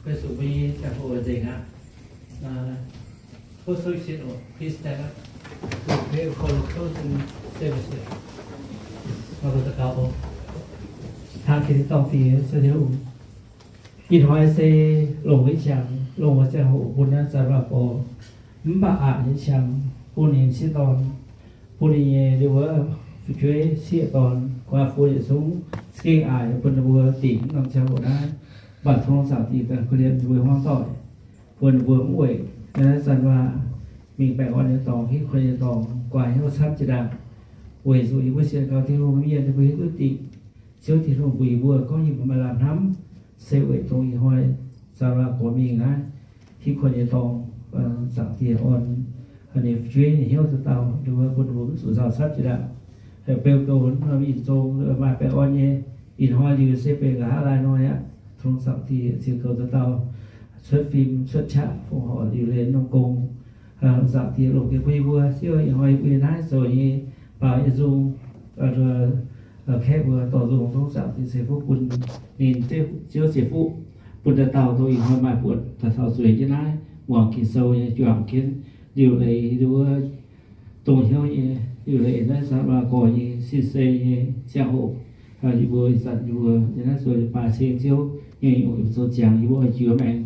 Beiv zuqc mbuo nyei ziangh hoc nzengc aqv. Close, please stand up. Prepare for the closing service. Hnangv naaiv daux gaux oc. Hnangv Tin-Dorngh Diex, Ziouv Tin-Hungh, ih hnoi se longc nyei qangx, longc nyei ziangh hoc bun naaiv zanc waac gorx. Mv baac aqc nyei qangx bun ninh sieqv dorn, bun ninh nyei ndie wuov fu'jueiv sieqv dorn, guaav fu yietc zungv za'gengh aqc bun ninh mbuo dingc norm ziangh hoc naaiv. Mv baac tov Zaangc Diex daaih korv-lienh ninh mbuo hmuangv doic, bun ninh mbuo mv weic naaiv zanc waac mingh baengh orn nyei dorngx, hitv kuonx nyei dorngx, guaax hnyouv camv jiex ndaangc. Weic zuqc yie mbuo sienx kaux Tin-Hungh mienh ninh mbuo hiuv duqv dingc. Ziouv Tin-Hungh mbuox yie mbuo gorngv yie mbuo maaih lamh hnamv, se weic dongh ih hnoi zanc waac gorx mingh naaiv, hitv kuonx nyei dorngx, Zaangc Diex orn ninh fu'jueiv ninh hnyouv dauh dauh, ninh mbuo bun ninh mbuo mv zuqc nzauh camv jiex ndaangc. Haih beu goux hnangv nor mingh zong maaih baengh orn nyei. Ih hnoi liuz se benx nqa'haav laai hnoi aqv. Tov Zaangc Diex ziux goux dauh dauh cuotv fim cuotv qaqv fongc horc liuc leiz norm gong. Zaangc Diex longc bun yie mbuo, Ziouv, ih hnoi yie mbuo yiem naaiv zoux nyei baaux nyei nzung, kaeqv mbuo dorh nzung, tov Zaangc Diex ceix fuqv bun ninh, Ziouv ceix fuqv bun dauh dauh dongh ih hnoi maaih buonc daaih taux zueiz jienv naaiv muangx Ging-Sou nyei juangc jienv liuc leiz wuov dongh hnyouv nyei, liuc leiz naaiv zanc waac gorx nyei sin-sei nyei ziangh hoc. Yie mbuo ih zanc yie mbuo yiem naaiv zoux baaix ceng Ziouv nyei nyungc, yie mbuo zoux ziangx, yie mbuo oix jiu maengx